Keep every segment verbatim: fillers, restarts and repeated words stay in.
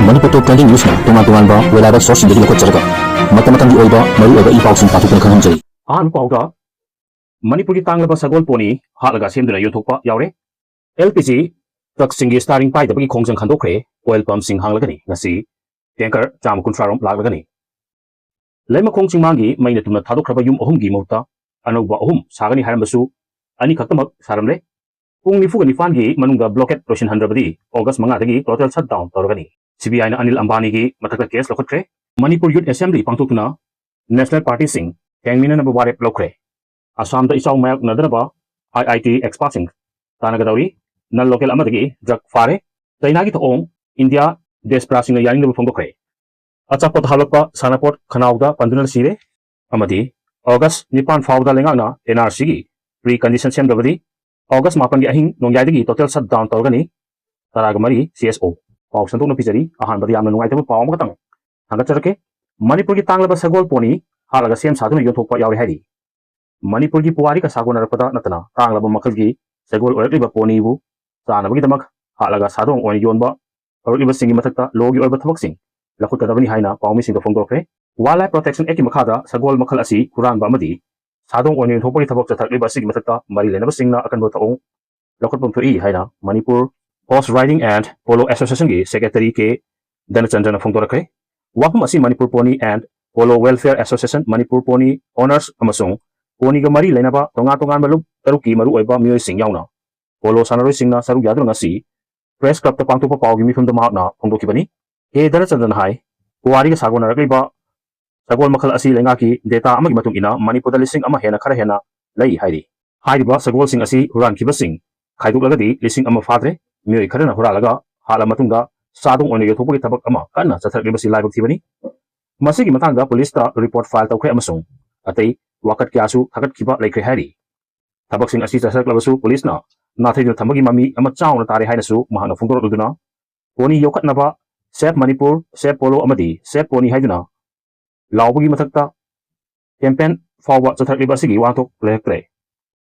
ꯃꯅꯤꯄꯨꯔ ꯇꯣꯞ trending ꯅ꯭ꯌꯨꯁꯅ ꯇꯣꯉꯥꯟ ꯇꯣꯉꯥꯟꯕ reliable ꯁꯣꯔꯁꯁꯤꯡꯗꯒꯤ ꯂꯧꯈꯠꯆꯔꯒ ꯃꯇꯝ ꯃꯇꯝꯒꯤ ꯑꯣꯏꯕ ꯃꯔꯨꯑꯣꯏꯕ ꯏ ꯄꯥꯎꯁꯤꯡ ꯄꯥꯊꯣꯛꯇꯨꯅ ꯈꯪꯍꯟꯖꯔꯤ꯫ ꯑꯍꯥꯟꯕ ꯄꯥꯎꯗ, ꯃꯅꯤꯄꯨꯔꯒꯤ ꯇꯥꯡꯂꯕ ꯁꯒꯣꯜ ꯄꯣꯅꯤ ꯍꯥꯠꯂꯒ ꯁꯦꯝꯗꯨꯅ ꯌꯣꯟꯊꯣꯛꯄ ꯌꯥꯎꯔꯦ꯫ ꯑꯦꯜ ꯄꯤ ꯖꯤ ꯇ꯭ꯔꯛꯁꯤꯡꯒꯤ ꯁ꯭ꯇꯥꯔꯤꯡ ꯄꯥꯏꯗꯕꯒꯤ ꯈꯣꯡꯖꯪ ꯈꯟꯗꯣꯛꯈ꯭ꯔꯦ꯫ ꯑꯣꯏꯜ ꯄꯝꯁꯤꯡ ꯍꯥꯡꯂꯒꯅꯤ꯫ ꯉꯁꯤ ꯇꯦꯡꯀꯔ ꯆꯥꯝꯃ ꯀꯨꯟꯊ꯭ꯔꯥ ꯔꯣꯝ ꯂꯥꯛꯂꯒꯅꯤ꯫ ꯂꯩꯃꯈꯣꯡ ꯆꯤꯡꯃꯥꯡꯒꯤ ꯃꯩꯅ ꯇꯨꯝꯅ ꯊꯥꯗꯣꯛꯈ꯭ꯔꯕ ꯌꯨꯝ ꯑꯍꯨꯝꯒꯤ ꯃꯍꯨꯠꯇ ꯑꯅꯧꯕ ꯑꯍꯨꯝ ꯁꯥꯒꯅꯤ ꯍꯥꯏꯔꯝꯕꯁꯨ ꯑꯅꯤꯈꯛꯇꯃꯛ ꯁꯥꯔꯝꯂꯦ꯫ ꯄꯨꯡ ꯅꯤꯐꯨꯒ ꯅꯤꯄꯥꯟꯒꯤ ꯃꯅꯨꯡꯗ ꯕ꯭ꯂꯣꯀꯦꯠ ꯂꯣꯏꯁꯤꯟꯍꯟꯗ꯭ꯔꯕꯗꯤ ꯑꯣꯒꯁ ꯃꯉꯥꯗꯒꯤ ꯇꯣꯇꯦꯜ ꯁꯠ ꯗꯥꯎꯟ ꯇꯧꯔꯒꯅꯤ꯫ ꯁꯤ ꯕꯤ ꯑꯥꯏꯅ ꯑꯅꯤꯜ ꯑꯝꯕꯥꯅꯤꯒꯤ ꯃꯊꯛꯇ ꯀꯦꯁ ꯂꯧꯈꯠꯈ꯭ꯔꯦ꯫ ꯃꯅꯤꯄꯨꯔ ꯌꯨꯠ ꯑꯦꯁꯦꯝꯕ꯭ꯂꯤ ꯄꯥꯡꯊꯣꯛꯇꯨꯅ ꯅꯦꯁꯅꯦꯜ ꯄꯥꯔꯇꯤꯁꯤꯡ ꯊꯦꯡꯃꯤꯟꯅꯅꯕ ꯋꯥꯔꯦꯞ ꯂꯧꯈ꯭ꯔꯦ꯫ ꯑꯁꯥꯝꯗ ꯏꯆꯥꯎ ꯃꯥꯌꯣꯛꯅꯗꯅꯕ ꯑꯥꯏ ꯑꯥꯏ ꯇꯤ ꯑꯦꯛꯁꯄꯥꯔꯠꯁꯤꯡ ꯇꯥꯟꯅꯒꯗꯧꯔꯤ꯫ ꯅꯟ ꯂꯣꯀꯦꯜ ꯑꯃꯗꯒꯤ ꯗ꯭ꯔꯒ ꯐꯥꯔꯦ꯫ ꯆꯩꯅꯥꯒꯤ ꯊꯧꯑꯣꯡ ꯏꯟꯗꯤꯌꯥ ꯗꯦꯁꯄ꯭ꯔꯥꯁꯤꯡꯅ ꯌꯥꯅꯤꯡꯗꯕ ꯐꯣꯡꯗꯣꯛꯈ꯭ꯔꯦ꯫ ꯑꯆꯥꯄꯣꯠ ꯍꯥꯞꯂꯛꯄ ꯁꯥꯟꯅꯄꯣꯠ ꯈꯅꯥꯎꯗ ꯄꯟꯗꯨꯅ ꯁꯤꯔꯦ꯫ ꯑꯃꯗꯤ ꯑꯣꯒꯁ ꯅꯤꯄꯥꯟ ꯐꯥꯎꯕꯗ ꯂꯩꯉꯥꯛꯅ ꯑꯦꯟ ꯑꯥꯔ ꯁꯤꯒꯤ ꯄ꯭ꯔꯤ ꯀꯟꯗꯤꯁꯟ ꯁꯦꯝꯗ꯭ꯔꯕꯗꯤ ꯑꯣꯒꯁ ꯃꯥꯄꯟꯒꯤ ꯑꯍꯤꯡ ꯅꯣꯡꯌꯥꯏꯗꯒꯤ ꯇꯣꯇꯦꯜ ꯁꯠ ꯗꯥꯎꯟ ꯇꯧꯔꯒꯅꯤ꯫ ꯇꯔꯥꯒ ꯃꯔꯤ ꯁꯤ ꯑꯦꯁ ꯑꯣ꯫ ꯄꯥꯎ ꯁꯟꯗꯣꯛꯅ ꯄꯤꯖꯔꯤ꯫ ꯑꯍꯥꯟꯕꯗ ꯌꯥꯝꯅ ꯅꯨꯡꯉꯥꯏꯇꯕ ꯄꯥꯎ ꯑꯃꯈꯛꯇꯪ ꯊꯥꯡꯒꯠꯆꯔꯛꯀꯦ꯫ ꯃꯅꯤꯄꯨꯔꯒꯤ ꯇꯥꯡꯂꯕ ꯁꯒꯣꯜ ꯄꯣꯅꯤ ꯍꯥꯠꯂꯒ ꯁꯦꯝ ꯁꯥꯗꯨꯅ ꯌꯣꯟꯊꯣꯛꯄ ꯌꯥꯎꯔꯦ ꯍꯥꯏꯔꯤ꯫ ꯃꯅꯤꯄꯨꯔꯒꯤ ꯄꯨꯋꯥꯔꯤꯒ ꯁꯥꯒꯣꯟꯅꯔꯛꯄꯗ ꯅꯠꯇꯅ ꯇꯥꯡꯂꯕ ꯃꯈꯜꯒꯤ ꯁꯒꯣꯜ ꯑꯣꯏꯔꯛꯂꯤꯕ ꯄꯣꯅꯤꯕꯨ ꯆꯥꯅꯕꯒꯤꯗꯃꯛ ꯍꯥꯠꯂꯒ ꯁꯥꯗꯣꯡ ꯑꯣꯏꯅ ꯌꯣꯟꯕ ꯍꯧꯔꯛꯂꯤꯕꯁꯤꯡꯒꯤ ꯃꯊꯛꯇ ꯂꯣꯒꯤ ꯑꯣꯏꯕ ꯊꯕꯛꯁꯤꯡ ꯂꯧꯈꯠꯀꯗꯕꯅꯤ ꯍꯥꯏꯅ ꯄꯥꯎꯃꯤꯁꯤꯡꯗ ꯐꯣꯡꯗꯣꯛꯈ꯭ꯔꯦ꯫ ꯋꯥꯏꯜ ꯂꯥꯏꯐ ꯄ꯭ꯔꯣꯇꯦꯛꯁꯟ ꯑꯦꯛꯀꯤ ꯃꯈꯥꯗ ꯁꯒꯣꯜ ꯃꯈꯜ ꯑꯁꯤ ꯍꯨꯔꯥꯟꯕ ꯑꯃꯗꯤ ꯁꯥꯗꯣꯡ ꯑꯣꯏꯅ ꯌꯣꯟꯊꯣꯛꯄꯒꯤ ꯊꯕꯛ ꯆꯠꯊꯔꯛꯂꯤꯕ ꯑꯁꯤꯒꯤ ꯃꯊꯛꯇ ꯃꯔꯤ ꯂꯩꯅꯕꯁꯤꯡꯅ ꯑꯀꯟꯕ ꯊꯧꯑꯣꯡ ꯂꯧꯈꯠꯐꯝ ꯊꯣꯛꯏ ꯍꯥꯏꯅ Manipur horse riding and polo ꯑꯦꯁꯣꯁꯤꯌꯦꯁꯟꯒꯤ ꯁꯦꯀ꯭ꯔꯦꯇꯔꯤ ꯀꯦ ꯙꯅꯆꯟꯗ꯭ꯔꯅ ꯐꯣꯡꯗꯣꯔꯛꯈ꯭ꯔꯦ꯫ ꯋꯥꯐꯝ ꯑꯁꯤ Manipur pony and polo welfare association, Manipur pony owners ꯑꯃꯁꯨꯡ ꯄꯣꯅꯤꯒ ꯃꯔꯤ ꯂꯩꯅꯕ ꯇꯣꯉꯥꯟ ꯇꯣꯉꯥꯟꯕ ꯂꯨꯞ ꯇꯔꯨꯛꯀꯤ ꯃꯔꯨꯑꯣꯏꯕ ꯃꯤꯑꯣꯏꯁꯤꯡ ꯌꯥꯎꯅ ꯄꯣꯂꯣ ꯁꯥꯟꯅꯔꯣꯏꯁꯤꯡꯅ ꯁꯔꯨꯛ ꯌꯥꯗꯨꯅ ꯉꯁꯤ ꯄ꯭ꯔꯦꯁ ꯀ꯭ꯂꯕꯇ ꯄꯥꯡꯊꯣꯛꯄ ꯄꯥꯎꯒꯤ ꯃꯤꯐꯝꯗ ꯃꯍꯥꯛꯅ ꯐꯣꯡꯗꯣꯛꯈꯤꯕꯅꯤ꯫ ꯀꯦ ꯙꯅꯆꯟꯗ꯭ꯔꯅ ꯍꯥꯏ, ꯄꯨꯋꯥꯔꯤꯒ ꯁꯥꯒꯣꯟꯅꯔꯛꯂꯤꯕ ꯁꯒꯣꯜ ꯃꯈꯜ ꯑꯁꯤ ꯂꯩꯉꯥꯛꯀꯤ ꯗꯦꯇꯥ ꯑꯃꯒꯤ ꯃꯇꯨꯡ ꯏꯟꯅ ꯃꯅꯤꯄꯨꯔꯗ ꯂꯤꯁꯤꯡ ꯑꯃ ꯍꯦꯟꯅ ꯈꯔ ꯍꯦꯟꯅ ꯂꯩ ꯍꯥꯏꯔꯤ꯫ ꯍꯥꯏꯔꯤꯕ ꯁꯒꯣꯜꯁꯤꯡ ꯑꯁꯤ ꯍꯨꯔꯥꯟꯈꯤꯕꯁꯤꯡ ꯈꯥꯏꯗꯣꯛꯂꯒꯗꯤ ꯂꯤꯁꯤꯡ ꯑꯃ ꯐꯥꯗ꯭ꯔꯦ꯫ ꯃꯤꯑꯣꯏ ꯈꯔꯅ ꯍꯨꯔꯥꯜꯂꯒ ꯍꯥꯠꯂ ꯃꯇꯨꯡꯗ ꯁꯥꯗꯣꯡ ꯑꯣꯏꯅ ꯌꯣꯟꯊꯣꯛꯄꯒꯤ ꯊꯕꯛ ꯑꯃ ꯀꯟꯅ ꯆꯠꯊꯔꯛꯂꯤꯕꯁꯤ ꯂꯥꯏꯕꯛ ꯊꯤꯕꯅꯤ꯫ ꯃꯁꯤꯒꯤ ꯃꯇꯥꯡꯗ ꯄꯨꯂꯤꯁꯇ ꯔꯤꯄꯣꯔꯠ ꯐꯥꯏꯜ ꯇꯧꯈ꯭ꯔꯦ ꯑꯃꯁꯨꯡ ꯑꯇꯩ ꯋꯥꯀꯠ ꯀꯌꯥꯁꯨ ꯊꯥꯒꯠꯈꯤꯕ ꯂꯩꯈ꯭ꯔꯦ ꯍꯥꯏꯔꯤ꯫ ꯊꯕꯛꯁꯤꯡ ꯑꯁꯤ ꯆꯠꯊꯔꯛꯂꯕꯁꯨ ꯄꯨꯂꯤꯁꯅ ꯅꯥꯊꯩꯗꯨꯅ ꯊꯝꯕꯒꯤ ꯃꯃꯤ ꯑꯃ ꯆꯥꯎꯅ ꯇꯥꯔꯦ ꯍꯥꯏꯅꯁꯨ ꯃꯍꯥꯛꯅ ꯐꯣꯡꯗꯣꯔꯛꯂꯗꯨꯅ ꯄꯣꯅꯤ ꯌꯣꯛꯈꯠꯅꯕ ꯁꯦꯚ ꯃꯅꯤꯄꯨꯔ, ꯁꯦꯚ ꯄꯣꯂꯣ ꯑꯃꯗꯤ ꯁꯦꯚ ꯄꯣꯅꯤ ꯍꯥꯏꯗꯨꯅ ꯂꯥꯎꯕꯒꯤ ꯃꯊꯛꯇ ꯀꯦꯝꯄꯦꯟ ꯐꯥꯎꯕ ꯆꯠꯊꯔꯛꯂꯤꯕ ꯑꯁꯤꯒꯤ ꯋꯥꯍꯟꯊꯣꯛ ꯂꯩꯔꯛꯇ꯭ꯔꯦ꯫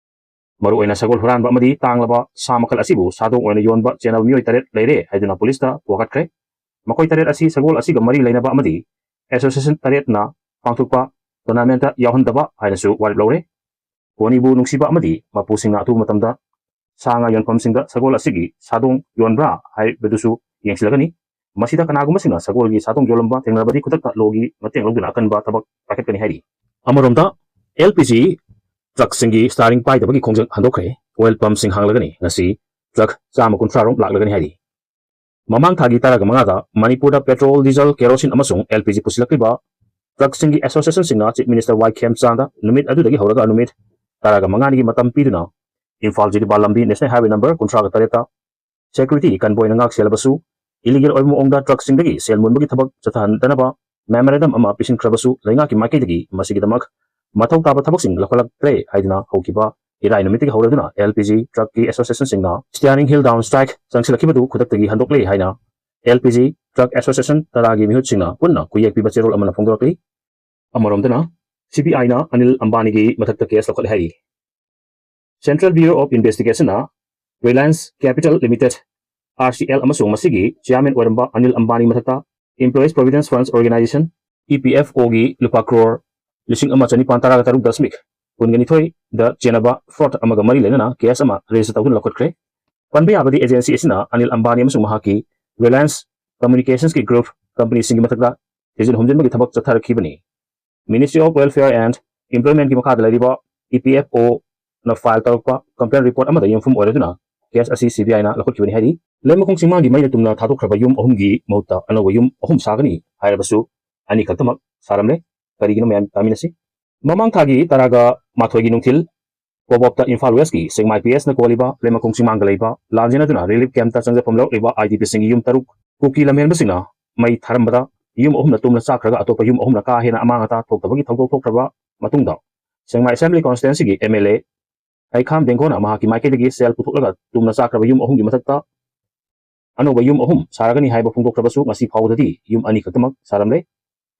ꯃꯔꯨꯑꯣꯏꯅ ꯁꯒꯣꯜ ꯍꯨꯔꯥꯟꯕ ꯑꯃꯗꯤ ꯇꯥꯡꯂꯕ ꯁꯥ ꯃꯈꯜ ꯑꯁꯤꯕꯨ ꯁꯥꯗꯣꯡ ꯑꯣꯏꯅ ꯌꯣꯟꯕ ꯆꯦꯟꯅꯕ ꯃꯤꯑꯣꯏ ꯇꯔꯦꯠ ꯂꯩꯔꯦ ꯍꯥꯏꯗꯨꯅ ꯄꯨꯂꯤꯁꯇ ꯋꯥꯀꯠꯈ꯭ꯔꯦ꯫ ꯃꯈꯣꯏ ꯇꯔꯦꯠ ꯑꯁꯤ ꯁꯒꯣꯜ ꯑꯁꯤꯒ ꯃꯔꯤ ꯂꯩꯅꯕ ꯑꯃꯗꯤ association ꯇꯔꯦꯠꯅ ꯄꯥꯡꯊꯣꯛꯄ tournamentꯇ ꯌꯥꯎꯍꯟꯗꯕ ꯍꯥꯏꯅꯁꯨ ꯋꯥꯔꯦꯞ ꯂꯧꯔꯦ꯫ ꯀꯣꯅꯤꯕꯨ ꯅꯨꯡꯁꯤꯕ ꯑꯃꯗꯤ ꯃꯄꯨꯁꯤꯡꯅ ꯑꯊꯨꯕ ꯃꯇꯝꯗ ꯁꯥ ꯉꯥ ꯌꯣꯟꯐꯝꯁꯤꯡꯗ ꯁꯒꯣꯜ ꯑꯁꯤꯒꯤ ꯁꯥꯗꯣꯡ ꯌꯣꯟꯕ꯭ꯔꯥ ꯍꯥꯏꯕꯗꯨꯁꯨ ꯌꯦꯡꯁꯤꯜꯂꯒꯅꯤ꯫ ꯃꯁꯤꯗ ꯀꯅꯥꯒꯨꯝꯕꯁꯤꯡꯅ ꯁꯒꯣꯜꯒꯤ ꯁꯥꯗꯣꯡ ꯌꯣꯜꯂꯝꯕ ꯊꯦꯡꯅꯔꯕꯗꯤ ꯈꯨꯗꯛꯇ ꯂꯣꯒꯤ ꯃꯇꯦꯡ ꯂꯧꯗꯨꯅ ꯑꯀꯟꯕ ꯊꯕꯛ ꯄꯥꯏꯈꯠꯀꯅꯤ ꯍꯥꯏꯔꯤ꯫ ꯑꯃꯔꯣꯝꯗ, LPG truckꯁꯤꯡꯒꯤ steering ꯄꯥꯏꯗꯕꯒꯤ ꯈꯣꯡꯖꯪ ꯍꯟꯗꯣꯛꯈ꯭ꯔꯦ꯫ Oil pumpꯁꯤꯡ ꯍꯥꯡꯂꯒꯅꯤ꯫ ꯉꯁꯤ truck ꯆꯥꯝꯃ ꯀꯨꯟꯊ꯭ꯔꯥ ꯔꯣꯝ ꯂꯥꯛꯂꯒꯅꯤ ꯍꯥꯏꯔꯤ꯫ ꯃꯃꯥꯡ ꯊꯥꯒꯤ ꯇꯔꯥꯒ ꯃꯉꯥꯗ ꯃꯅꯤꯄꯨꯔꯗ petrol, diesel, kerosene ꯑꯃꯁꯨꯡ LPG ꯄꯨꯁꯤꯜꯂꯛꯂꯤꯕ truckꯁꯤꯡꯒꯤ associationꯁꯤꯡꯅ Chief Minister ꯋꯥꯏ ꯈꯦꯝꯆꯥꯟꯗ ꯅꯨꯃꯤꯠ ꯑꯗꯨꯗꯒꯤ ꯍꯧꯔꯒ ꯅꯨꯃꯤꯠ ꯇꯔꯥꯒ ꯃꯉꯥꯅꯤꯒꯤ ꯃꯇꯝ ꯄꯤꯗꯨꯅ ꯏꯝꯐꯥꯜ ꯖꯤꯔꯤꯕꯥꯝ ꯂꯝꯕꯤ National Highway number ꯀꯨꯟꯊ꯭ꯔꯥꯒ ꯇꯔꯦꯠꯇ security convoyꯅ ꯉꯥꯛ ꯁꯦꯜꯂꯕꯁꯨ, illegal ꯑꯣꯏꯕ ꯃꯑꯣꯡꯗ truckꯁꯤꯡꯗꯒꯤ ꯁꯦꯜ ꯃꯨꯟꯕꯒꯤ ꯊꯕꯛ ꯆꯠꯊꯍꯟꯗꯅꯕ memorandum ꯑꯃ ꯄꯤꯁꯤꯟꯈ꯭ꯔꯕꯁꯨ, ꯂꯩꯉꯥꯛꯀꯤ ꯃꯥꯏꯀꯩꯗꯒꯤ ꯃꯁꯤꯒꯤꯗꯃꯛ ꯃꯊꯧ ꯇꯥꯕ ꯊꯕꯛꯁꯤꯡ ꯂꯧꯈꯠꯂꯛꯇ꯭ꯔꯦ ꯍꯥꯏꯗꯨꯅ ꯍꯧꯈꯤꯕ ꯏꯔꯥꯏ ꯅꯨꯃꯤꯠꯇꯒꯤ ꯍꯧꯔꯗꯨꯅ LPG truckꯀꯤ associationꯁꯤꯡꯅ steering heel down strike ꯆꯪꯁꯤꯜꯂꯛꯈꯤꯕꯗꯨ ꯈꯨꯗꯛꯇꯒꯤ ꯍꯟꯗꯣꯛꯂꯦ ꯍꯥꯏꯅ LPG truck association ꯇꯔꯥꯒꯤ ꯃꯤꯍꯨꯠꯁꯤꯡꯅ ꯄꯨꯟꯅ ꯈꯨꯌꯦꯛ ꯄꯤꯕ ꯆꯦꯔꯣꯜ ꯑꯃꯅ ꯐꯣꯡꯗꯣꯔꯛꯂꯤ꯫ ꯑꯃꯔꯣꯝꯗꯅ, CBIꯅ ꯑꯅꯤꯜ ꯑꯝꯕꯥꯅꯤꯒꯤ ꯃꯊꯛꯇ case ꯂꯧꯈꯠꯂꯦ ꯍꯥꯏꯔꯤ꯫ Central Bureau of Investigationꯅ Reliance Capital Limited, RCL, ꯑꯃꯁꯨꯡ ꯃꯁꯤꯒꯤ chairman ꯑꯣꯏꯔꯝꯕ ꯑꯅꯤꯜ ꯑꯝꯕꯥꯅꯤ ꯃꯊꯛꯇ Employees Providence Funds Organization, EPFOꯒꯤ ꯂꯨꯄꯥ ꯀ꯭ꯔꯣꯔ ꯂꯤꯁꯤꯡ ꯑꯃ ꯆꯅꯤꯄꯥꯟ ꯇꯔꯥꯒ ꯇꯔꯨꯛ ꯗꯁꯃꯤꯛ ꯀꯨꯟꯒ ꯅꯤꯊꯣꯏꯗ ꯆꯦꯟꯅꯕ fraud ꯑꯃꯒ ꯃꯔꯤ ꯂꯩꯅꯅ case ꯑꯃ register ꯇꯧꯗꯨꯅ ꯂꯧꯈꯠꯈ꯭ꯔꯦ꯫ ꯄꯟꯕ ꯌꯥꯕꯗꯤ, agency ꯑꯁꯤꯅ ꯑꯅꯤꯜ ꯑꯝꯕꯥꯅꯤ ꯑꯃꯁꯨꯡ ꯃꯍꯥꯛꯀꯤ Reliance Communicationsꯀꯤ group companyꯁꯤꯡꯒꯤ ꯃꯊꯛꯇ ꯊꯤꯖꯤꯟ ꯍꯨꯝꯖꯤꯟꯕꯒꯤ ꯊꯕꯛ ꯆꯠꯊꯔꯛꯈꯤꯕꯅꯤ꯫ Ministry of Welfare and Employmentꯀꯤ ꯃꯈꯥꯗ ꯂꯩꯔꯤꯕ EPFOꯅ file ꯇꯧꯔꯛꯄ complaint report ꯑꯃꯗ ꯌꯨꯝꯐꯝ ꯑꯣꯏꯔꯗꯨꯅ case ꯑꯁꯤ CBIꯅ ꯂꯧꯈꯠꯈꯤꯕꯅꯤ ꯍꯥꯏꯔꯤ꯫ ꯂꯩꯃꯈꯣꯡ ꯆꯤꯡꯃꯥꯡꯒꯤ ꯃꯩꯅ ꯇꯨꯝꯅ ꯊꯥꯗꯣꯛꯈ꯭ꯔꯕ ꯌꯨꯝ ꯑꯍꯨꯝꯒꯤ ꯃꯍꯨꯠꯇ ꯑꯅꯧꯕ ꯌꯨꯝ ꯑꯍꯨꯝ ꯁꯥꯒꯅꯤ ꯍꯥꯏꯔꯕꯁꯨ, ꯑꯅꯤꯈꯛꯇꯃꯛ ꯁꯥꯔꯝꯂꯦ꯫ ꯀꯔꯤꯒꯤꯅꯣ, ꯃꯌꯥꯝ ꯇꯥꯃꯤꯟꯅꯁꯤ꯫ ꯃꯃꯥꯡ ꯊꯥꯒꯤ ꯇꯔꯥꯒ ꯃꯥꯊꯣꯏꯒꯤ ꯅꯨꯡꯊꯤꯜ ꯄꯣꯕꯣꯞꯇ ꯏꯝꯐꯥꯜ Westꯀꯤ ꯁꯦꯛꯃꯥꯏ PS ꯅ ꯀꯣꯜꯂꯤꯕ ꯂꯩꯃꯈꯣꯡ ꯆꯤꯡꯃꯥꯡꯗ ꯂꯩꯕ ꯂꯥꯟꯖꯦꯟꯅꯗꯨꯅ relief campꯇ ꯆꯪꯖꯐꯝ ꯂꯧꯔꯛꯂꯤꯕ IDPꯁꯤꯡꯒꯤ ꯌꯨꯝ ꯇꯔꯨꯛ ꯀꯨꯀꯤ ꯂꯝꯍꯦꯟꯕꯁꯤꯡꯅ ꯃꯩ ꯊꯥꯔꯝꯕꯗ ꯌꯨꯝ ꯑꯍꯨꯝꯅ ꯇꯨꯝꯅ ꯆꯥꯛꯈ꯭ꯔꯒ ꯑꯇꯣꯞꯄ ꯌꯨꯝ ꯑꯍꯨꯝꯅ ꯀꯥ ꯍꯦꯟꯅ ꯑꯃꯥꯡ ꯑꯇꯥ ꯊꯣꯛꯇꯕꯒꯤ ꯊꯧꯗꯣꯛ ꯊꯣꯛꯈ꯭ꯔꯕ ꯃꯇꯨꯡꯗ, ꯁꯦꯛꯃꯥꯏ Assembly Constituencyꯒꯤ MLA ꯍꯩꯈꯥꯝ ꯗꯦꯡꯒꯣꯅ ꯃꯍꯥꯛꯀꯤ ꯃꯥꯏꯀꯩꯗꯒꯤ ꯁꯦꯜ ꯄꯨꯊꯣꯛꯂꯒ ꯇꯨꯝꯅ ꯆꯥꯛꯈ꯭ꯔꯕ ꯌꯨꯝ ꯑꯍꯨꯝꯒꯤ ꯃꯊꯛꯇ ꯑꯅꯧꯕ ꯌꯨꯝ ꯑꯍꯨꯝ ꯁꯥꯔꯒꯅꯤ ꯍꯥꯏꯕ ꯐꯣꯡꯗꯣꯛꯈ꯭ꯔꯕꯁꯨ, ꯉꯁꯤ ꯐꯥꯎꯕꯗꯗꯤ ꯌꯨꯝ ꯑꯅꯤ ꯈꯛꯇꯃꯛ ꯁꯥꯔꯝꯂꯦ꯫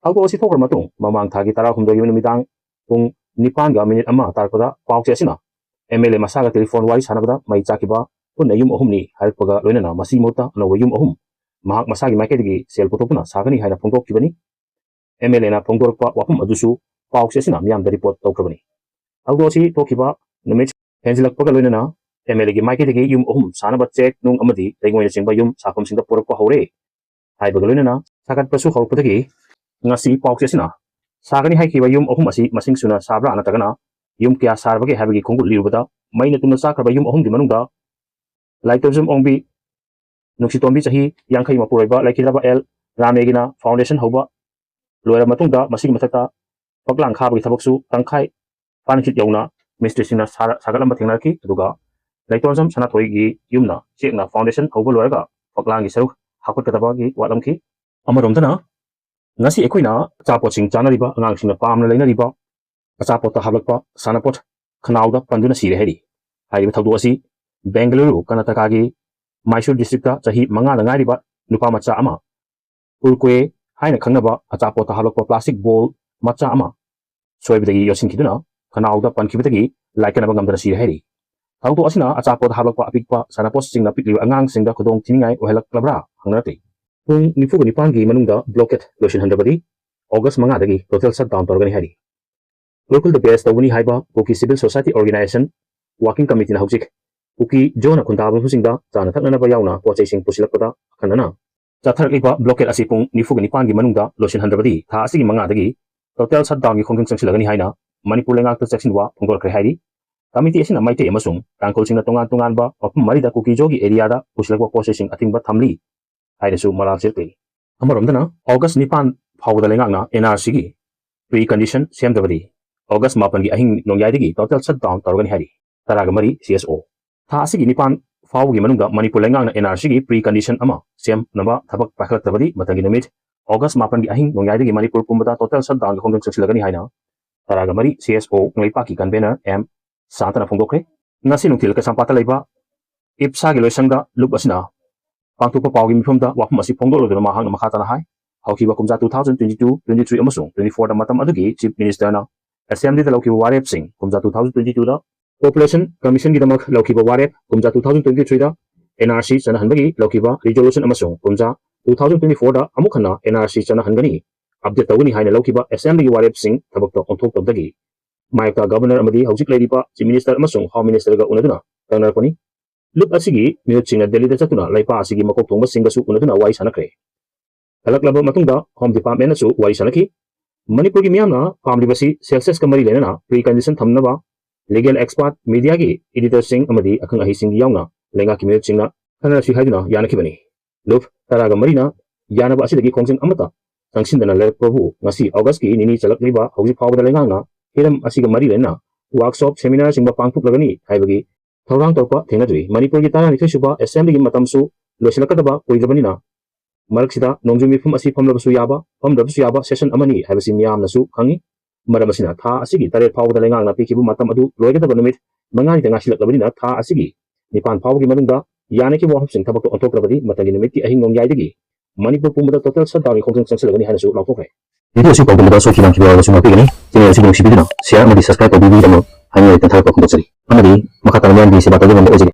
ꯊꯧꯗꯣꯛ ꯑꯁꯤ ꯊꯣꯛꯈ꯭ꯔ ꯃꯇꯨꯡ, ꯃꯃꯥꯡ ꯊꯥꯒꯤ ꯇꯔꯥꯍꯨꯝꯗꯣꯏꯒꯤ ꯅꯨꯃꯤꯗꯥꯡ ꯄꯨꯡ ꯅꯤꯄꯥꯟꯒ ꯃꯤꯅꯤꯠ ꯑꯃ ꯇꯥꯔꯛꯄꯗ ꯄꯥꯎꯆꯦ ꯑꯁꯤꯅ MLA ꯃꯁꯥꯒ telephone ꯋꯥꯔꯤ ꯁꯥꯟꯅꯕꯗ ꯃꯩ ꯆꯥꯛꯈꯤꯕ ꯄꯨꯟꯅ ꯌꯨꯝ ꯑꯍꯨꯝꯅꯤ ꯍꯥꯏꯔꯛꯄꯒ ꯂꯣꯏꯅꯅ ꯃꯁꯤꯒꯤ ꯃꯍꯨꯠꯇ ꯑꯅꯧꯕ ꯌꯨꯝ ꯑꯍꯨꯝ ꯃꯍꯥꯛ ꯃꯁꯥꯒꯤ ꯃꯥꯏꯀꯩꯗꯒꯤ ꯁꯦꯜ ꯄꯨꯊꯣꯛꯇꯨꯅ ꯁꯥꯒꯅꯤ ꯍꯥꯏꯅ ꯐꯣꯡꯗꯣꯛꯈꯤꯕꯅꯤ꯫ ꯑꯦꯝ ꯑꯦꯜ ꯑꯦꯅ ꯐꯣꯡꯗꯣꯔꯛꯄ ꯋꯥꯐꯝ ꯑꯗꯨꯁꯨ ꯄꯥꯎꯆꯦ ꯑꯁꯤꯅ ꯃꯤꯌꯥꯝꯗ ꯔꯤꯄꯣꯔꯠ ꯇꯧꯈ꯭ꯔꯕꯅꯤ꯫ ꯊꯧꯗꯣꯛ ꯑꯁꯤ ꯊꯣꯛꯈꯤꯕ ꯅꯨꯃꯤꯠ ꯍꯦꯟꯖꯤꯜꯂꯛꯄꯒ ꯂꯣꯏꯅꯅ ꯑꯦꯝ ꯑꯦꯜ ꯑꯦꯒꯤ ꯃꯥꯏꯀꯩꯗꯒꯤ ꯌꯨꯝ ꯑꯍꯨꯝ ꯁꯥꯅꯕ ꯆꯦꯛ ꯅꯨꯡ ꯑꯃꯗꯤ ꯂꯩꯉꯣꯏꯅꯆꯤꯡꯕ ꯌꯨꯝ ꯁꯥꯐꯝꯁꯤꯡꯗ ꯄꯨꯔꯛꯄ ꯍꯧꯔꯦ ꯍꯥꯏꯕꯒ ꯂꯣꯏꯅꯅ ꯁꯥꯒꯠꯄꯁꯨ ꯍꯧꯔꯛꯄꯗꯒꯤ ꯉꯁꯤ ꯄꯥꯎꯆꯦ ꯑꯁꯤꯅ ꯁꯥꯒꯅꯤ ꯍꯥꯏꯈꯤꯕ ꯌꯨꯝ ꯑꯍꯨꯝ ꯑꯁꯤ ꯃꯁꯤꯡ ꯁꯨꯅ ꯁꯥꯕ꯭ꯔꯥ ꯅꯠꯇ꯭ꯔꯒꯅ ꯌꯨꯝ ꯀꯌꯥ ꯁꯥꯔꯕꯒꯦ ꯍꯥꯏꯕꯒꯤ ꯈꯣꯡꯒꯨꯠ ꯂꯤꯔꯨꯕꯗ ꯃꯩꯅ ꯇꯨꯝꯅ ꯆꯥꯈ꯭ꯔꯕ ꯌꯨꯝ ꯑꯍꯨꯝꯒꯤ ꯃꯅꯨꯡꯗ ꯂꯥꯏꯇꯣꯟꯖꯝ ꯑꯣꯡꯕꯤ, ꯅꯨꯡꯁꯤꯇꯣꯝꯕꯤ ꯆꯍꯤ ꯌꯥꯡꯈꯩ ꯃꯄꯨꯔꯣꯏꯕ ꯂꯩꯈꯤꯗ꯭ꯔꯕ ꯑꯦꯜ ꯔꯥꯃꯦꯒꯤꯅ ꯐꯥꯎꯟꯗꯦꯁꯟ ꯍꯧꯕ ꯂꯣꯏꯔꯕ ꯃꯇꯨꯡꯗ ꯃꯁꯤꯒꯤ ꯃꯊꯛꯇ ꯐꯛꯂꯥꯡ ꯈꯥꯕꯒꯤ ꯊꯕꯛꯁꯨ ꯇꯪꯈꯥꯏ ꯐꯥꯅꯈꯤꯠ ꯌꯧꯅ ꯃꯤꯁꯇ꯭ꯔꯤꯁꯤꯡꯅ ꯁꯥꯔ-, ꯁꯥꯒꯠꯂꯝꯕ ꯊꯦꯡꯅꯔꯛꯈꯤ꯫ ꯑꯗꯨꯒ ꯂꯩꯇꯣꯟꯖꯝ ꯁꯅꯥꯊꯣꯏꯒꯤ ꯌꯨꯝꯅ ꯆꯦꯛꯅ ꯐꯥꯎꯟꯗꯦꯁꯟ ꯍꯧꯕ ꯂꯣꯏꯔꯒ ꯐꯛꯂꯥꯡꯒꯤ ꯁꯔꯨꯛ ꯍꯥꯞꯀꯠꯀꯗꯕꯒꯤ ꯋꯥꯠꯂꯝꯈꯤ꯫ ꯑꯃꯔꯣꯝꯗꯅ ꯉꯁꯤ ꯑꯩꯈꯣꯏꯅ ꯑꯆꯥꯄꯣꯠꯁꯤꯡ ꯆꯥꯅꯔꯤꯕ, ꯑꯉꯥꯡꯁꯤꯡꯅ ꯄꯥꯝꯅ ꯂꯩꯅꯔꯤꯕ ꯑꯆꯥꯄꯣꯠꯇ ꯍꯥꯞꯂꯛꯄ ꯁꯥꯟꯅꯄꯣꯠ ꯈꯅꯥꯎꯗ ꯄꯟꯗꯨꯅ ꯁꯤꯔꯦ ꯍꯥꯏꯔꯤ꯫ ꯍꯥꯏꯔꯤꯕ ꯊꯧꯗꯣꯛ ꯑꯁꯤ ꯕꯦꯡꯒꯂꯨꯔꯨ, ꯀꯔꯅꯥꯇꯀꯥꯒꯤ ꯃꯥꯏꯁꯨꯔ ꯗꯤꯁꯇ꯭ꯔꯤꯛꯇ ꯆꯍꯤ ꯃꯉꯥꯗ ꯉꯥꯏꯔꯤꯕ ꯅꯨꯄꯥ ꯃꯆꯥ ꯑꯃ ꯎꯔꯀ꯭ꯋꯦ ꯍꯥꯏꯅ ꯈꯪꯅꯕ ꯑꯆꯥꯄꯣꯠꯇ ꯍꯥꯞꯂꯛꯄ ꯄ꯭ꯂꯥꯁꯇꯤꯛ ꯕꯣꯜ ꯃꯆꯥ ꯑꯃ ꯁꯣꯏꯕꯗꯒꯤ ꯌꯣꯠꯁꯤꯟꯈꯤꯗꯨꯅ ꯈꯅꯥꯎꯗ ꯄꯟꯈꯤꯕꯗꯒꯤ ꯂꯥꯏꯀꯠꯅꯕ ꯉꯝꯗꯅ ꯁꯤꯔꯦ ꯍꯥꯏꯔꯤ꯫ ꯊꯧꯗꯣꯛ ꯑꯁꯤꯅ ꯑꯆꯥꯄꯣꯠ ꯍꯥꯞꯂꯛꯄ ꯑꯄꯤꯛꯄ ꯁꯥꯟꯅꯄꯣꯠꯁꯤꯡꯅ ꯄꯤꯛꯂꯤꯕ ꯑꯉꯥꯡꯁꯤꯡꯗ ꯈꯨꯗꯣꯡ ꯊꯤꯅꯤꯡꯉꯥꯏ ꯑꯣꯏꯍꯜꯂꯛꯂꯕ꯭ꯔꯥ ꯍꯪꯅꯔꯛꯂꯤ꯫ ꯄꯨꯡ ꯅꯤꯐꯨꯒ ꯅꯤꯄꯥꯟꯒꯤ ꯃꯅꯨꯡꯗ ꯕ꯭ꯂꯣꯀꯦꯠ ꯂꯣꯏꯁꯤꯟꯍꯟꯗ꯭ꯔꯕꯗꯤ ꯑꯣꯒꯁ ꯃꯉꯥꯗꯒꯤ ꯇꯣꯇꯦꯜ ꯁꯠ ꯗꯥꯎꯟ ꯇꯧꯔꯒꯅꯤ ꯍꯥꯏꯔꯤ꯫ ꯎꯔꯈꯨꯜꯗ ꯕꯦꯁ ꯇꯧꯒꯅꯤ ꯍꯥꯏꯕ ꯀꯨꯀꯤ ꯁꯤꯚꯤꯜ ꯁꯣꯁꯥꯏꯇꯤ ꯑꯣꯔꯒꯅꯥꯏꯖꯦꯁꯟ ꯋꯥꯔꯀꯤꯡ ꯀꯃꯤꯇꯤꯅ ꯍꯧꯖꯤꯛ ꯀꯨꯀꯤ ꯖꯣꯅ ꯈꯨꯟꯗꯥꯕ ꯃꯐꯝꯁꯤꯡꯗ ꯆꯥꯅ ꯊꯛꯅꯅꯕ ꯌꯥꯎꯅ ꯄꯣꯠ ꯆꯩꯁꯤꯡ ꯄꯨꯁꯤꯜꯂꯛꯄꯗ ꯑꯈꯟꯅꯅ ꯆꯠꯊꯔꯛꯂꯤꯕ ꯕ꯭ꯂꯣꯀꯦꯠ ꯑꯁꯤ ꯄꯨꯡ ꯅꯤꯐꯨꯒ ꯅꯤꯄꯥꯟꯒꯤ ꯃꯅꯨꯡꯗ ꯂꯣꯏꯁꯤꯟꯍꯟꯗ꯭ꯔꯕꯗꯤ ꯊꯥ ꯑꯁꯤꯒꯤ ꯃꯉꯥꯗꯒꯤ ꯇꯣꯇꯦꯜ ꯁꯠ ꯗꯥꯎꯟꯒꯤ ꯈꯣꯡꯖꯪ ꯆꯪꯁꯤꯜꯂꯒꯅꯤ ꯍꯥꯏꯅ ꯃꯅꯤꯄꯨꯔ ꯂꯩꯉꯥꯛꯇ ꯆꯦꯛꯁꯤꯟꯋꯥ ꯐꯣꯡꯗꯣꯔꯛꯈ꯭ꯔꯦ ꯍꯥꯏꯔꯤ꯫ ꯀꯃꯤꯇꯤ ꯑꯁꯤꯅ ꯃꯩꯇꯩ ꯑꯃꯁꯨꯡ ꯇꯥꯡꯈꯨꯜꯁꯤꯡꯅ ꯇꯣꯉꯥꯟ ꯇꯣꯉꯥꯟꯕ ꯃꯐꯝ ꯃꯔꯤꯗ ꯀꯨꯀꯤ ꯖꯣꯒꯤ ꯑꯦꯔꯤꯌꯥꯗ ꯄꯨꯁꯤꯜꯂꯛꯄ ꯄꯣꯠ ꯆꯩꯁꯤꯡ ꯑꯊꯤꯡꯕ ꯊꯝꯂꯤ ꯍꯥꯏꯅꯁꯨ ꯃꯔꯥꯜ ꯁꯤꯔꯛꯂꯤ꯫ ꯑꯃꯔꯣꯝꯗꯅ ꯑꯣꯒꯁ ꯅꯤꯄꯥꯟ ꯐꯥꯎꯕꯗ ꯂꯩꯉꯥꯛꯅ ꯑꯦꯟ ꯑꯥꯔ ꯁꯤꯒꯤ ꯄ꯭ꯔꯤ ꯀꯟꯗꯤꯁꯟ ꯁꯦꯝꯗ꯭ꯔꯕꯗꯤ ꯑꯣꯒꯁ ꯃꯥꯄꯟꯒꯤ ꯑꯍꯤꯡ ꯅꯣꯡꯌꯥꯏꯗꯒꯤ ꯇꯣꯇꯦꯜ ꯁꯠ ꯗꯥꯎꯟ ꯇꯧꯔꯒꯅꯤ ꯍꯥꯏꯔꯤ꯫ ꯇꯔꯥꯒ ꯃꯔꯤ ꯁꯤ ꯑꯦꯁ ꯑꯣ꯫ ꯊꯥ ꯑꯁꯤꯒꯤ ꯅꯤꯄꯥꯟ ꯐꯥꯎꯕꯒꯤ ꯃꯅꯨꯡꯗ ꯃꯅꯤꯄꯨꯔ ꯂꯩꯉꯥꯛꯅ ꯑꯦꯟ ꯑꯥꯔ ꯁꯤꯒꯤ ꯄ꯭ꯔꯤ ꯀꯟꯗꯤꯁꯟ ꯑꯃ ꯁꯦꯝꯅꯕ ꯊꯕꯛ ꯄꯥꯏꯈꯠꯂꯛꯇ꯭ꯔꯕꯗꯤ ꯃꯊꯪꯒꯤ ꯅꯨꯃꯤꯠ ꯑꯣꯒꯁ ꯃꯥꯄꯟꯒꯤ ꯑꯍꯤꯡ ꯅꯣꯡꯌꯥꯏꯗꯒꯤ ꯃꯅꯤꯄꯨꯔ ꯄꯨꯝꯕꯗ ꯇꯣꯇꯦꯜ ꯁꯠ ꯗꯥꯎꯟꯒꯤ ꯈꯣꯡꯖꯪ ꯆꯪꯁꯤꯜꯂꯒꯅꯤ ꯍꯥꯏꯅ ꯇꯔꯥꯒ ꯃꯔꯤ ꯁꯤ ꯑꯦꯁ ꯑꯣ ꯀꯪꯂꯩꯄꯥꯛꯀꯤ ꯀꯟꯚꯦꯅꯔ ꯑꯦꯝ ꯁꯥꯟꯇꯅ ꯐꯣꯡꯗꯣꯛꯈ꯭ꯔꯦ꯫ ꯉꯁꯤ ꯅꯨꯡꯊꯤꯜ ꯀꯩꯁꯥꯝꯄꯥꯠꯇ ꯂꯩꯕ ꯏꯞꯁꯥꯒꯤ ꯂꯣꯏꯁꯪꯗ ꯂꯨꯞ ꯑꯁꯤꯅ ꯄꯥꯡꯊꯣꯛꯄ ꯄꯥꯎꯒꯤ ꯃꯤꯐꯝꯗ ꯋꯥꯐꯝ ꯑꯁꯤ ꯐꯣꯡꯗꯣꯛꯂꯗꯨꯅ ꯃꯍꯥꯛꯅ ꯃꯈꯥ ꯇꯥꯅ ꯍꯥꯏ, ꯍꯧꯈꯤꯕ ꯀꯨꯝꯖꯥ two thousand twenty two, twenty three ꯑꯃꯁꯨꯡ ꯇ꯭ꯋꯦꯟꯇꯤ ꯐꯣꯔꯗ ꯃꯇꯝ ꯑꯗꯨꯒꯤ ꯆꯤꯐ ꯃꯤꯅꯤꯁꯇꯔꯅ ꯑꯦꯁꯦꯝꯕ꯭ꯂꯤꯗ ꯂꯧꯈꯤꯕ ꯋꯥꯔꯦꯞꯁꯤꯡ ꯀꯨꯝꯖꯥ ꯇꯨ ꯊꯥꯎꯖꯟ ꯇ꯭ꯋꯦꯟꯇꯤ ꯇꯨꯗ ꯄꯣꯄꯨꯂꯦꯁꯟ ꯀꯃꯤꯁꯟꯒꯤꯗꯃꯛ ꯂꯧꯈꯤꯕ ꯋꯥꯔꯦꯞ ꯀꯨꯝꯖꯥ ꯇꯨ ꯊꯥꯎꯖꯟ ꯇ꯭ꯋꯦꯟꯇꯤ ꯊ꯭ꯔꯤꯗ ꯑꯦꯟ ꯑꯥꯔ ꯁꯤ ꯆꯠꯅꯍꯟꯕꯒꯤ ꯂꯧꯈꯤꯕ ꯔꯤꯖꯣꯂꯨꯁꯟ ꯑꯃꯁꯨꯡ ꯀꯨꯝꯖꯥ ꯇꯨ ꯊꯥꯎꯖꯟ ꯇ꯭ꯋꯦꯟꯇꯤ ꯐꯣꯔꯗ ꯑꯃꯨꯛ ꯍꯟꯅ ꯑꯦꯟ ꯑꯥꯔ ꯁꯤ ꯆꯠꯅꯍꯟꯒꯅꯤ, ꯑꯞꯗꯦꯠ ꯇꯧꯒꯅꯤ ꯍꯥꯏꯅ ꯂꯧꯈꯤꯕ ꯑꯦꯁꯦꯝꯕ꯭ꯂꯤꯒꯤ ꯋꯥꯔꯦꯞꯁꯤꯡ ꯊꯕꯛꯇ ꯑꯣꯟꯊꯣꯛꯇꯕꯗꯒꯤ ꯃꯥꯌꯣꯛꯇ ꯒꯕꯔꯅꯔ ꯑꯃꯗꯤ ꯍꯧꯖꯤꯛ ꯂꯩꯔꯤꯕ ꯆꯤꯐ ꯃꯤꯅꯤꯁꯇꯔ ꯑꯃꯁꯨꯡ ꯍꯣꯝ ꯃꯤꯅꯤꯁꯇꯔꯒ ꯎꯅꯗꯨꯅ ꯈꯪꯅꯔꯛꯄꯅꯤ꯫ ꯂꯨꯞ ꯑꯁꯤꯒꯤ ꯃꯤꯍꯨꯠꯁꯤꯡꯅ ꯗꯦꯜꯂꯤꯗ ꯆꯠꯇꯨꯅ ꯂꯩꯄꯥꯛ ꯑꯁꯤꯒꯤ ꯃꯀꯣꯛ ꯊꯣꯡꯕꯁꯤꯡꯒꯁꯨ ꯎꯅꯗꯨꯅ ꯋꯥꯔꯤ ꯁꯥꯟꯅꯈ꯭ꯔꯦ꯫ ꯍꯜꯂꯛꯂꯕ ꯃꯇꯨꯡꯗ ꯍꯣꯝ ꯗꯤꯄꯥꯔꯠꯃꯦꯟꯅꯁꯨ ꯋꯥꯔꯤ ꯁꯥꯟꯅꯈꯤ꯫ ꯃꯅꯤꯄꯨꯔꯒꯤ ꯃꯤꯌꯥꯝꯅ ꯄꯥꯝꯂꯤꯕꯁꯤ ꯁꯦꯟꯁꯁꯀ ꯃꯔꯤ ꯂꯩꯅꯅ ꯄ꯭ꯔꯤ ꯀꯟꯗꯤꯁꯟ ꯊꯝꯅꯕ ꯂꯤꯒꯦꯜ ꯑꯦꯛꯁꯄꯥꯔꯠ, ꯃꯤꯗꯤꯌꯥꯒꯤ ꯏꯗꯤꯇꯔꯁꯤꯡ ꯑꯃꯗꯤ ꯑꯈꯪ ꯑꯍꯩꯁꯤꯡ ꯌꯥꯎꯅ ꯂꯩꯉꯥꯛꯀꯤ ꯃꯤꯑꯣꯏꯁꯤꯡꯅ ꯈꯟꯅꯔꯁꯤ ꯍꯥꯏꯗꯨꯅ ꯌꯥꯅꯈꯤꯕꯅꯤ꯫ ꯂꯨꯞ ꯇꯔꯥꯒ ꯃꯔꯤꯅ ꯌꯥꯅꯕ ꯑꯁꯤꯗꯒꯤ ꯈꯣꯡꯖꯪ ꯑꯃꯠꯇ ꯆꯪꯁꯤꯟꯗꯅ ꯂꯩꯔꯛꯄꯕꯨ ꯉꯁꯤ ꯑꯣꯒꯁꯀꯤ ꯅꯤꯅꯤ ꯆꯜꯂꯛꯂꯤꯕ ꯍꯧꯖꯤꯛ ꯐꯥꯎꯕꯗ ꯂꯩꯉꯥꯛꯅ ꯍꯤꯔꯝ ꯑꯁꯤꯒ ꯃꯔꯤ ꯂꯩꯅꯅ ꯋꯥꯔꯛꯁꯣꯞ, ꯁꯦꯃꯤꯅꯥꯔꯁꯤꯡꯕ ꯄꯥꯡꯊꯣꯛꯂꯒꯅꯤ ꯍꯥꯏꯕꯒꯤ ꯊꯧꯔꯥꯡ ꯇꯧꯔꯛꯄ ꯊꯦꯡꯅꯗ꯭ꯔꯤ꯫ ꯃꯅꯤꯄꯨꯔꯒꯤ ꯇꯔꯥꯅꯤꯊꯣꯏ ꯁꯨꯕ ꯑꯦꯁꯦꯝꯕ꯭ꯂꯤꯒꯤ ꯃꯇꯝꯁꯨ ꯂꯣꯏꯁꯤꯜꯂꯛꯀꯗꯕ ꯀꯨꯏꯗ꯭ꯔꯕꯅꯤꯅ ꯃꯔꯛꯁꯤꯗ ꯅꯣꯡꯖꯨ ꯃꯤꯐꯝ ꯑꯁꯤ ꯐꯝꯂꯕꯁꯨ ꯌꯥꯕ, ꯐꯝꯗ꯭ꯔꯕꯁꯨ ꯌꯥꯕ ꯁꯦꯁꯟ ꯑꯃꯅꯤ ꯍꯥꯏꯕꯁꯤ ꯃꯤꯌꯥꯝꯅꯁꯨ ꯈꯪꯏ꯫ ꯃꯔꯝ ꯑꯁꯤꯅ ꯊꯥ ꯑꯁꯤꯒꯤ ꯇꯔꯦꯠ ꯐꯥꯎꯕꯗ ꯂꯩꯉꯥꯛꯅ ꯄꯤꯈꯤꯕ ꯃꯇꯝ ꯑꯗꯨ ꯂꯣꯏꯒꯗꯕ ꯅꯨꯃꯤꯠ ꯃꯉꯥꯅꯤꯗ ꯉꯥꯏꯁꯤꯜꯂꯛꯂꯕꯅꯤꯅ ꯊꯥ ꯑꯁꯤꯒꯤ ꯅꯤꯄꯥꯟ ꯐꯥꯎꯕꯒꯤ ꯃꯅꯨꯡꯗ ꯌꯥꯅꯈꯤꯕ ꯋꯥꯐꯝꯁꯤꯡ ꯊꯕꯛꯇ ꯑꯣꯟꯊꯣꯛꯇ꯭ꯔꯕꯗꯤ ꯃꯊꯪꯒꯤ ꯅꯨꯃꯤꯠꯀꯤ ꯑꯍꯤꯡ ꯅꯣꯡꯌꯥꯏꯗꯒꯤ ꯃꯅꯤꯄꯨꯔ ꯄꯨꯝꯕꯗ ꯇꯣꯇꯦꯜ ꯁꯠꯗꯥꯎꯟꯒꯤ ꯈꯣꯡꯖꯪ ꯆꯪꯁꯤꯜꯂꯒꯅꯤ ꯍꯥꯏꯅꯁꯨ ꯂꯥꯎꯊꯣꯛꯈ꯭ꯔꯦ꯫ ꯚꯤꯗꯤꯑꯣ ꯑꯁꯤ ꯄꯥꯎꯗꯝꯕꯗ ꯁꯣꯏꯈꯤꯕ ꯂꯥꯟꯈꯤꯕ ꯌꯥꯎꯔꯕꯁꯨ ꯉꯥꯛꯄꯤꯒꯅꯤ꯫ ꯆꯦꯅꯦꯜ ꯑꯁꯤ ꯅꯨꯡꯁꯤꯕꯤꯗꯨꯅ ꯁꯤꯌꯥꯔ ꯑꯃꯗꯤ ꯁꯕꯁꯀ꯭ꯔꯥꯏꯕ ꯇꯧꯕꯤꯕꯒꯤꯗꯃꯛ ꯍꯥꯏꯅꯤꯡꯉꯥꯏ ꯂꯩꯇꯅ ꯊꯥꯒꯠꯄ ꯐꯣꯡꯗꯣꯛꯆꯔꯤ꯫ ꯑꯃꯗꯤ ꯃꯈꯥ ꯇꯥꯅ ꯃꯤꯌꯥꯝꯒꯤ ꯁꯦꯕꯥ ꯇꯧꯕ ꯉꯝꯕ ꯑꯣꯏꯖꯒꯦ꯫